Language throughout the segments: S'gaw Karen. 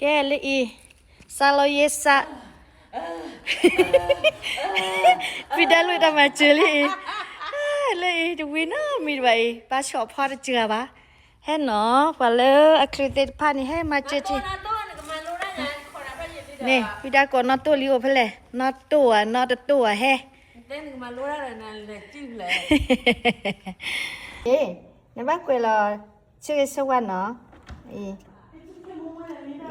ကဲလၢအံၤ, စးလီၤယဲစး, ဖံဒါလိာ်တၢ်မၤစၢၤလၢအံၤ, လၢအံၤ တဝံၤနီတမံၤဘၣ်အံၤ, ဘၣ်ဆီၣ်ဖီတစှၤဘၣ်, ဟဲနီၤ, ပှၤလၢအချုးသ့ၣ်တဖၣ်န့ၣ် ဟဲမၤစၢၤထံ, န့ၣ် ဖံဒါကိးနီၢ်တိၢ်လံအိၣ်ဖဲလဲၣ်, နီၢ်တိၢ်ဧါ နီၢ်တတိၢ်ဧါဟဲ နဘၣ်ကွဲးလီၤ ဆိၣ်ဂ့ၤဆိၣ်ဝါနီၤ,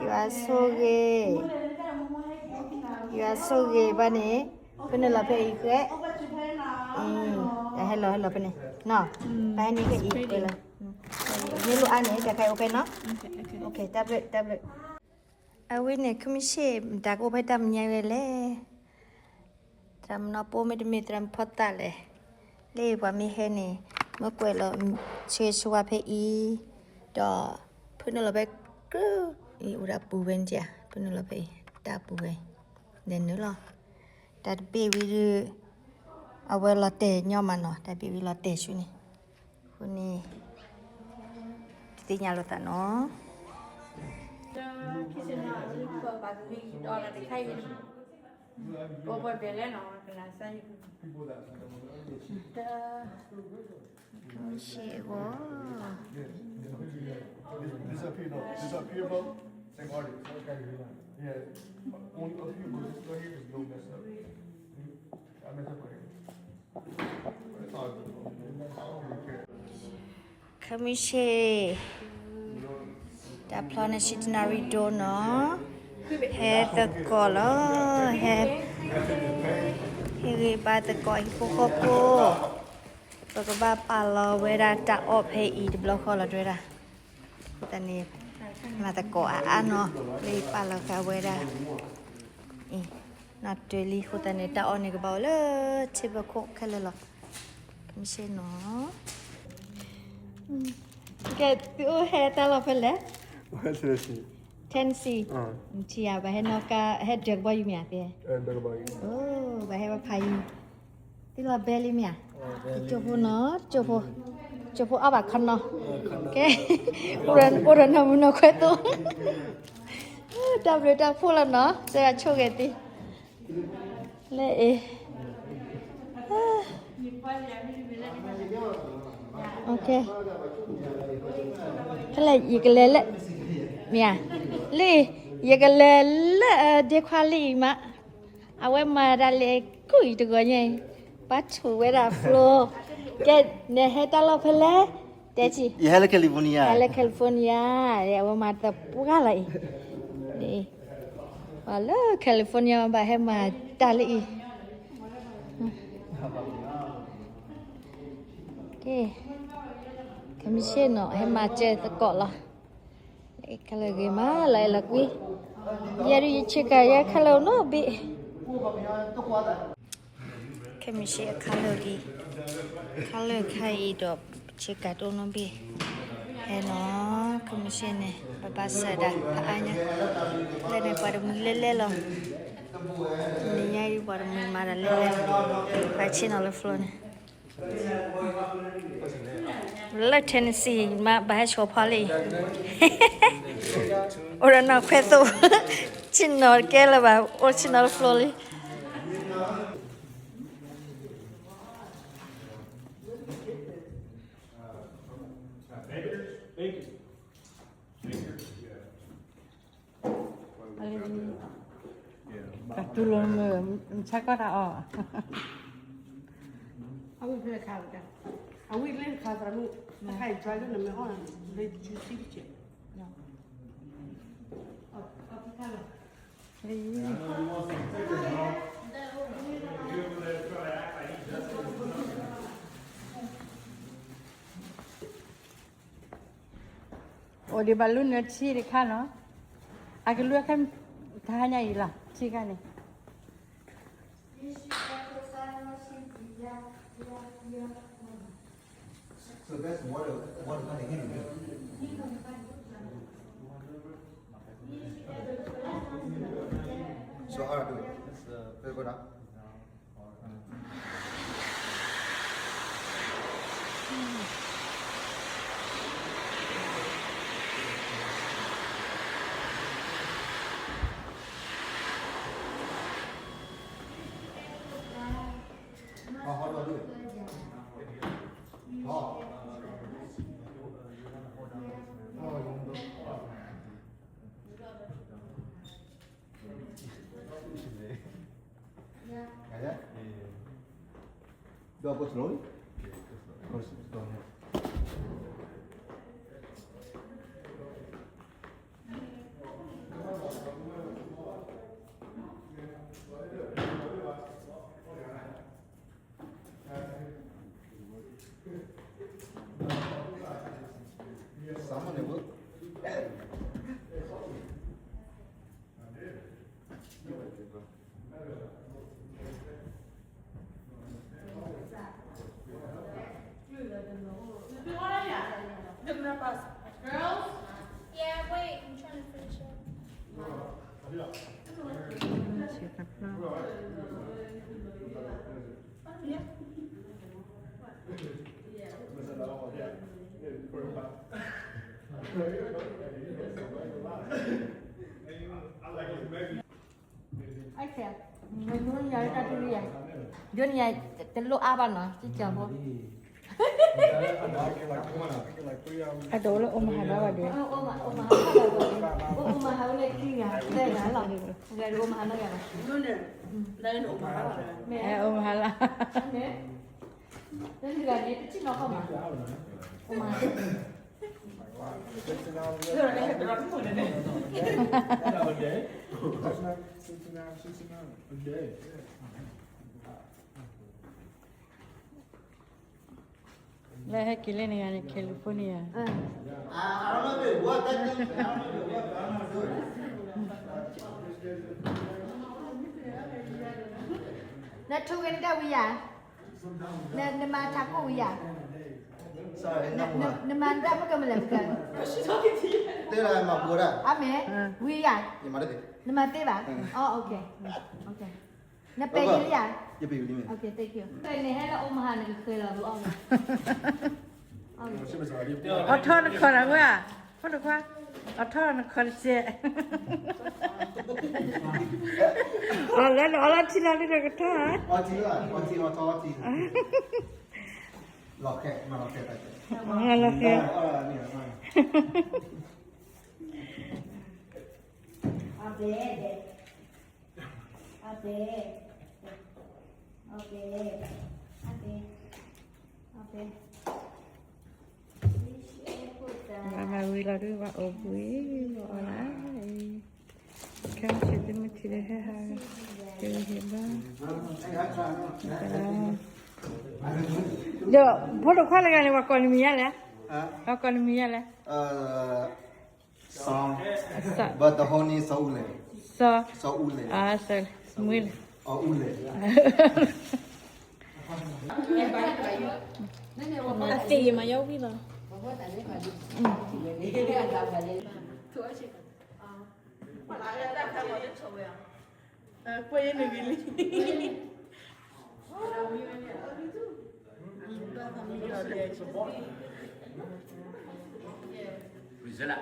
ယွၤဆိၣ်ဂ့ၤ, ယွၤဆိၣ်ဂ့ၤဘၣ်န့ၣ်, ဖုနုာ်လီၤဖဲအံၤဃဲ, ဟဲလီၤဟဲလီၤဖဲန့ၣ်, ဘၣ်ဟဲန့ၣ်ဖဲအံၤကွဲးလီၤ, မ့ၢ်လိၣ်အါန့ၣ် ကခါအိၣ်ဖဲနီၤ, တၢ်ဘျုးတၢ်ဘျုး, အဝဲန့ၣ် ခမ့ၢ်ဆ့ၣ် မတၤကအိၣ်ဖဲတၢ်မဲာ်ညါဝဲလဲၣ် သရၣ်မုၣ်နီၢ်ပိၢ်မ့တမ့ၢ်သရၣ်မုၣ်ဖီသၣ်လဲၣ်, လၢပှၤမ့ၢ်ဟဲန့ၣ် မ့ၢ်ကွဲးလီၤ ဆိၣ်ဂ့ၤဆိၣ်ဝါဖဲအံၤ, ဒီး ဖုနုာ်လီၤဖဲကြၢး, အံၤအိၣ်ဒီးပူၤဝဲန့ၣ်ဧါ, ဖုနုာ်လီၤဖဲအံၤ တၢ်ပူၤဝဲ, လဲၤနုာ်လီၤ, တၢ်တဘ့ၣ်ဝံၤဒီး အဝဲလီၤတဲာ်ညီမးနီၤ, တၢ်ဘ့ၣ်ဝံၤလီၤတဲာ်ဆူန့ၣ်, အဃိန့ၣ် ပသ့ၣ်ညါလိာ်သးနီၤ ခမ့ၢ်ဆ့ၣ်အဂီၢ်, Commission, တၢ်ဖျီန့ၣ် ဆံတနၣ်ရံၣ်ဒိၣ်နီၤ, ဟဲသကိးလီၤ, ဟဲ, ဟ့ၣ်ဂံၢ်ဘါသကိးဟံၣ်ဖိဃီဖိ, ပကဘၣ်ပာ်လီၤဝဲဒၣ်တၢ်အီၣ်ဖဲအံၤတဘျီဃီလီၤ တဲဝဲဒၣ်, အဃိသတးန့ၣ် မၤသကိးအါအါနီၤ, လၢယပာ်လီၤဃာ်ဝဲဒၣ် အံၤ, နီၢ်တၢၤလံ အဃိသတးန့ၣ် တၢ်အီၣ်န့ၣ်ကဘၣ်အိၣ်လၢ table ခိၣ်ခဲလၢာ်လီၤ, commission နီၤ, ကဲ သုအိၣ်ဟဲတၢ်လီၢ်ဖဲလဲၣ်, Tennessee, ထံဧါ, ဘၣ်ဟဲနီၣ်ကါ ဟဲဒၢးကဘီယူၤမ့ၢ်ဧါ, ဘၣ်ဟဲဝဲဖးယူၤ, သုလီၤဘဲလံမ့ၢ်ဧါ, တကၠိဖိနီၤ, တကၠိဖိ, ကၠိဖိအီၣ်ဘၣ်ခီနီၤ, ကဲ, အိၣ်ဒီးနီၢ်မုၢ်နီၢ်ခွဲးသိ, တၢ်ဘျုးတၢ်ဖှိၣ်လီၤနီၤ, စၢဂၤဆိၣ်ဂ့ၤသု, လၢအံၤ ဖဲလဲၣ် ယကလဲၤလၢ, မ့ၢ်ဧါ, လၢအံၤ ယကလဲၤလၢဒ့ခွါလံအံၤမး, အဝဲမၤဒၣ်လဲာ်ကူၣ်အံၤတဂီၤညါအံၤ, ဘၣ်ဆူးဝဲဒၣ် floor, ကဲ, နဟဲတၢ်လီၢ်ဖဲလဲၣ်, တဲဆံ, ယဟဲလၢ California, ဟဲလၢ California, အဝဲမၤသပှၢ်လီၤအံၤ, ပှၤလၢ California ဘၣ်ဟဲမၤတၢ်လၢအံၤ ကဲ, commission နီၤ ဟဲမၤစၢၤသကိးလီၤ, ခဲလၢာ်ဂ့ၤမးလီၤအဲၣ်လီၤကွံ, ယဲဒုးယဆ့ကၤယဲခဲလၢာ်နီတဘ့ၣ်, commission အခါလၢာ်လံ, ခါလၢာ်ခါအံၤဒီး ဆ့ကၤတအိၣ်နီတဘ့ၣ်, ဟဲနီၤ, commission န့ၣ် ပဘၣ်စၢၤဒၣ်ဖးအါညါ, လၢန့ၣ်ပှၤတမှံၤလဲၣ်လဲၣ်လီၤ, နံၤညါအံၤပှၤတမှံၤမၤတၢ်လဲၣ်လဲၣ်လီၤ, ပှၤဆ့ၣ်နီၤလၢ floor န့ၣ် လၢ Tennessee မး ဘၣ်ဟဲဆိးဖီလံ, အိၣ်ဒီးနီၢ်ခွဲးသိး, ဆ့ၣ်နီၤတကဲလၢၤဘၣ်, အိၣ်ဆ့ၣ်နီၤလၢ floor လံ. Hallelujah. ကတူၢ်လိာ်မုာ် မဆါကွၢ်တၢ်အီၣ်, အဝံၣ်လၢခါ, အဝံၣ်လၢခါသရၣ်မုၣ်, တခါအံၤ dry လၢနမ့ၢ်အီၣ်, လၢ juicy တက့ၢ်. လံ အိၣ်ဒံးဘၣ်လူနၢထံတခါနီၤ, အကလူၤခဲ တဟါညါအံၤလီၤ ထံခါန့ၣ်. So that's water, water coming in, right? So how do we, uh, put it on? Go slowly. Go s- go ahead. Someone will. Girls? Yeah, wait, I'm trying to finish up. Okay. ယိန့ၣ်ယၤ တလိၣ်အါဘၣ်နီၤ ကကၢဖိ အတအိၣ်လၢအိၣ်မဟါဘၣ်ဘၣ်ဒီး အိၣ်မဟါဘၣ်ဘၣ်ဒီး အိၣ်မဟါဝဲလၢခံဂၤ သၢဂၤလီၤ ဂၤဒီးအိၣ်မဟါနီတဂၤဘၣ် မ့ၢ် အိၣ်မဟါလီၤ မ့ၢ် တဂၤန့ၣ် တထံၣ်နီၢ်ခီမး အိၣ်မဟါ လၢဟဲက့ၤလၢန့ၣ်ဂၤန့ၣ် California နထိၣ်ဂဲၤနတၢ်ဝံၤယၤ နမၤထးခိၣ်ဝံၤယၤ နမၤနတၢ်မုၢ်ကမၢလၢာ်မုၢ်က တဲလၢမၤပူၤဒၣ် အမ့ၢ် ဝံၤယၤ နမၤသ့ဘၣ် အ နပဲာ်ယံၤလံယၤ ယပဲာ်ယံၤလံမ့ၢ် နဟဲလၢအိၣ်မဟါနကဃဲၤလီၤအီၣ် အီထီၣ်နခီၣ်တၢ်ဝဲဧါ ဖိတခွါ အီထီၣ်နခီၣ်တစဲး အီလၢနအီလီၤထံလီၤလံနကထီၣ်ဧါ အီထီၣ် အီထီၣ် အီထီၣ် လီၤဃဲ မၤလီၤဃဲ လီၤဃဲ အဘဲ အဘဲ အဘဲ အဘဲ အဘဲ ဘၣ်မၤဝံၤလီၤဒုး ဘၣ်အိၣ်ဘှံးလီၤအီၤလၢ ခဲမုၢ်ဆ့ၣ်သုမုၢ်ထံလၢဟဲဟး ဟ့ၣ်ဘၣ် ဒီးဖိတခွါတဂၤန့ၣ် ပှၤကိးနမံၤယါလဲၣ် ပှၤကိးနမံၤယါလဲၣ် စီၤ စီၤ but the whole name စီၤအူလဲၣ် စီၤ စီၤအူလဲၣ် အၢ စီၤ မွေးလဲၣ် အူလဲၣ် အသ့ၣ်မၤယါဝံၤလီၤ ကွၢ်ယဲန့ၣ်ဂ့ၤလံ Priscilla.